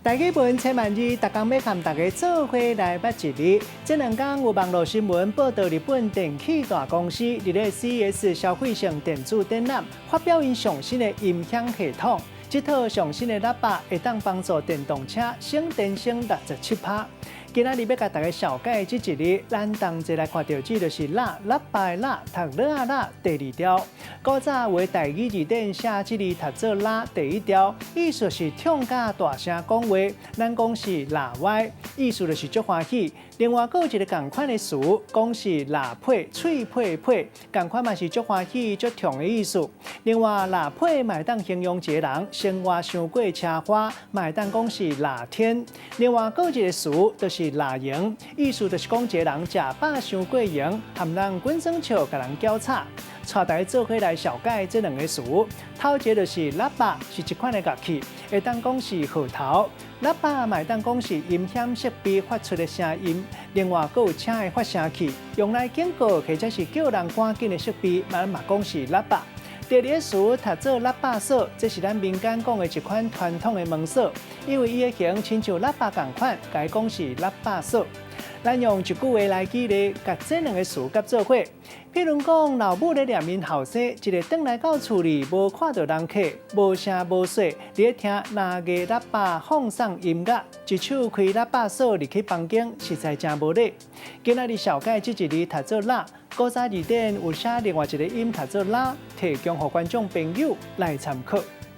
台語文千萬字，逐工欲佮大家做伙來捌一字。這兩工有網路新聞報導，日本電器大公司佇咧 CES 消費性電子展覽發表𪜶上新的音響系統。這套上新的喇叭會當幫助電動車省電省67%。今仔日欲共大家紹介這一字，咱同齊來看著這就是喇，喇叭的喇，讀樂仔喇，第二調。古早有的台語字典寫這字讀做拉第一調，意思是痛甲大聲講話，咱講是喇歪，意思就是足歡喜。另外，閣有一个仝款的詞，講是喇屁，喙皮皮，仝款嘛是足歡喜、足痛的意思。另外，喇屁嘛會當形容一个人生活傷過奢華，嘛會當講是喇天。另外，閣有一个詞，就是喇閒，意思就是講一个人食飽傷過閒，含人滾耍笑，共人攪吵。帶大家做伙來紹介這兩个詞，頭一个就是喇叭，是一款的樂器，會當講是號頭。喇叭嘛會當講是音響設備發出的聲音。另外，閣有車的發聲器，用來警告或者是叫人趕緊的設備，嘛講是喇叭。第二个詞讀做喇叭鎖，這是咱民間講的一款傳統的門鎖，因為伊的形親像喇叭仝款，共伊講是喇叭鎖。咱用一句話來舉例，共這兩个詞夾做伙。譬如講，老母咧念𪜶後生，一日轉來到厝裡，無看著人客，無聲無息，佇咧聽藍牙喇叭放送音樂，一手開喇叭鎖入去房間，實在誠無禮。今仔日紹介這一字讀做喇，古早字典有寫另外一个音讀做拉，提供予觀眾朋友來參考。